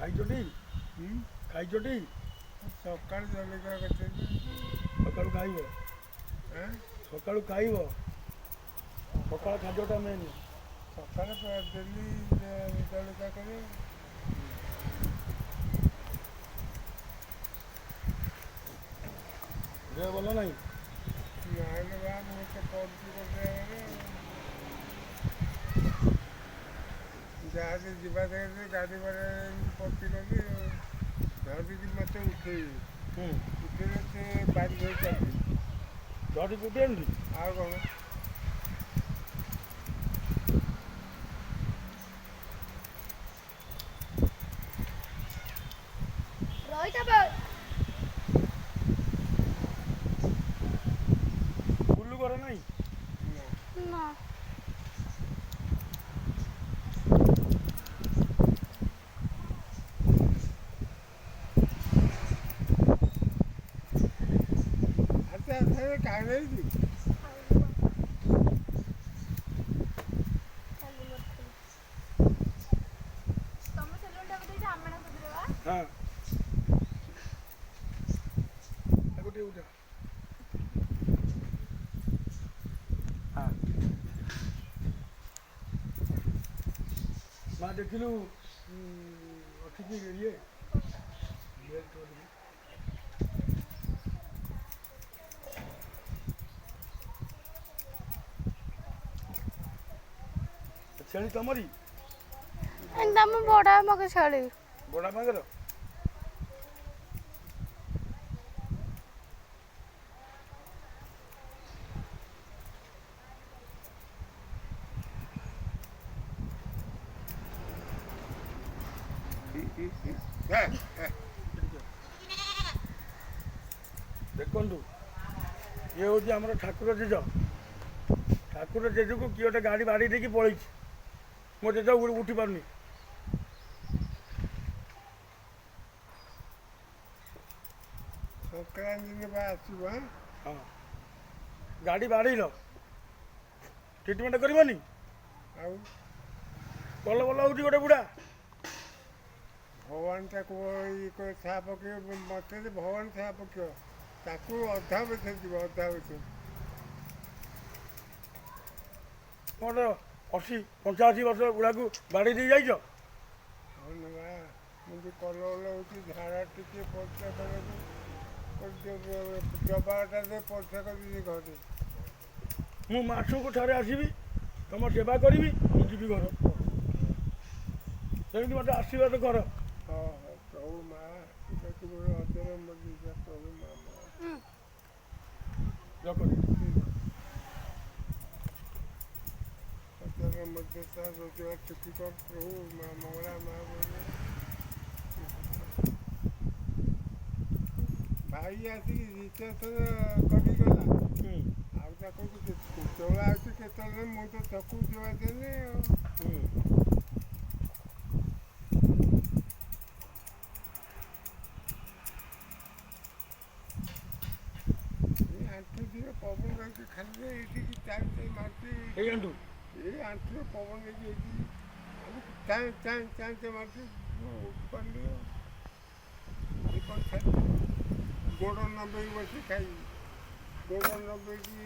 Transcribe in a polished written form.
ଖାଇଛଟି? ଖାଇଛଟି? ସକାଳୁ ଜଳଖିଆ କରିଥିଲି। ସକାଳୁ ଖାଇବ। ସକାଳୁ ଖାଇବ, ସକାଳ ଖାଦ୍ୟଟା ମେନ୍। ସକାଳେ ଡେଲି ଜଳଖିଆ କରିବ। ଦେହ ଭଲ ନାହିଁ? ନାଇଁ ବା, ମୁଁ ତ ପଡ଼ୁଛି ଗୋଟେ ଜାଗାରେ। ଯାହା ଯିବା ଗାଡ଼ି ଘୋଡ଼ା ପଡ଼ିଗଲି, ଧରିକି ମୋତେ ଉଠେଇବେ। ଉଠେଇଲେ ସେ ବାଡ଼ି ଧରି ଚାଲିଛି। ଧରିକି ଉଠେଇନି। ଆଉ କ'ଣ? ରହିଥା। ବୁଲୁ ଘର ନାହିଁ? ନା। ଆଚ୍ଛା ଆଚ୍ଛା, କାହିଁ ହେଇଛି? ତମ ସେଲୁନଟାକୁ ଦେଇଛ ଆମେଣା ସୁଧୁରେବା। ହଁ, ତାକୁ ଟିକେ ଉଠା। ହଁ ମା, ଦେଖିଲୁ ଅଛି କି ଇଏ ବେଲ୍ଟ ଟିକେ। ଛେଳି ତମରି? ଆମ ବଡ଼ ମଗ ଛେଳି। ବଡ଼ ମାଗର। ଦେଖନ୍ତୁ, ଇଏ ହେଉଛି ଆମର ଠାକୁର ଜେଜ। ଠାକୁର ଜେଜକୁ କିଏ ଗୋଟେ ଗାଡ଼ି ବାଡ଼େଇ ଦେଇକି ପଳେଇଛି। ମୋ ଜେଜ ଉଠି ପାରୁନି। ସଂକ୍ରାନ୍ତି ଦିନ ବା ଆସିବ। ହଁ, ଗାଡ଼ି ବାଡ଼େଇଲ, ଟ୍ରିଟମେଣ୍ଟ କରିବନି? ଆଉ କଲ ବଲ ହେଉଛି ଗୋଟେ ବୁଢ଼ା। ଭଗବାନ ତାକୁ ଇଏ କରି ଛା ପକେଇବ। ମୋତେ ତ ଭଗବାନ ଛା ପକେଇବ, ତାକୁ ଅଧା ବେଶ ଯିବ, ଅଧା ବେଶ। ମୋର 80 85 ବର୍ଷ ବୁଢ଼ାକୁ ବାଡ଼େଇ ଦେଇ ଯାଇଛ। ହଁ ବା, ମୁଁ ବି କଲ ହେଉଛି, ଝାଡ଼ା ଟିକେ ପରିସ୍ରା କରିବାକୁ ଡବାଟା ଦେଇ ପରିସ୍ରା କରିଦେଇଛି ଘରେ। ମୁଁ ମାସକୁ ଥରେ ଆସିବି, ତମ ସେବା କରିବି, ମୁଁ ଯିବି ଘର। ସେମିତି ମୋତେ ଆଶୀର୍ବାଦ କର। ହଁ ହଁ, ପ୍ରଭୁ ମା ହଜାର ମରିଯା, ପ୍ରଭୁ ମା। ରଖ। ହଜାର ମଧ୍ୟ ତା ରୋଜଗାର ଛୁଟି କର ପ୍ରଭୁ ମା ମଙ୍ଗଳା ମା। ଭାଇ ଆସିକି ରିଚାର୍ଜ କରିଗଲା। ଆଉ ତାକୁ କେତେବେଳେ ଆସୁଛି କେତେବେଳେ, ମୁଁ ତ ଛକକୁ ଯିବା ଦେନି ଆଉ। ଏଇ ଆଣ୍ଠୁ ଦିଏ ପବନ ରହିଛି ଖାଲି ଏଇଠିକି ଚାରି ଚାରି ମାରୁଛି। ଏଇ ଆଣ୍ଠୁ? ଏଇ ଆଣ୍ଠୁରେ ପବନ ହେଇକି ଏଇଠି ଖାଲି ଚାଁ ଚାଁ ଚାଁ ଚାଁ ମାରୁଛି। ମୁଁ ଉଠିପାରୁନି ଆଉ। ଏ କ'ଣ ଛାଡ଼ି ଗୋଡ଼ ନବେଇକି ବସି ଖାଇବି, ଗୋଡ଼ ନବେଇକି।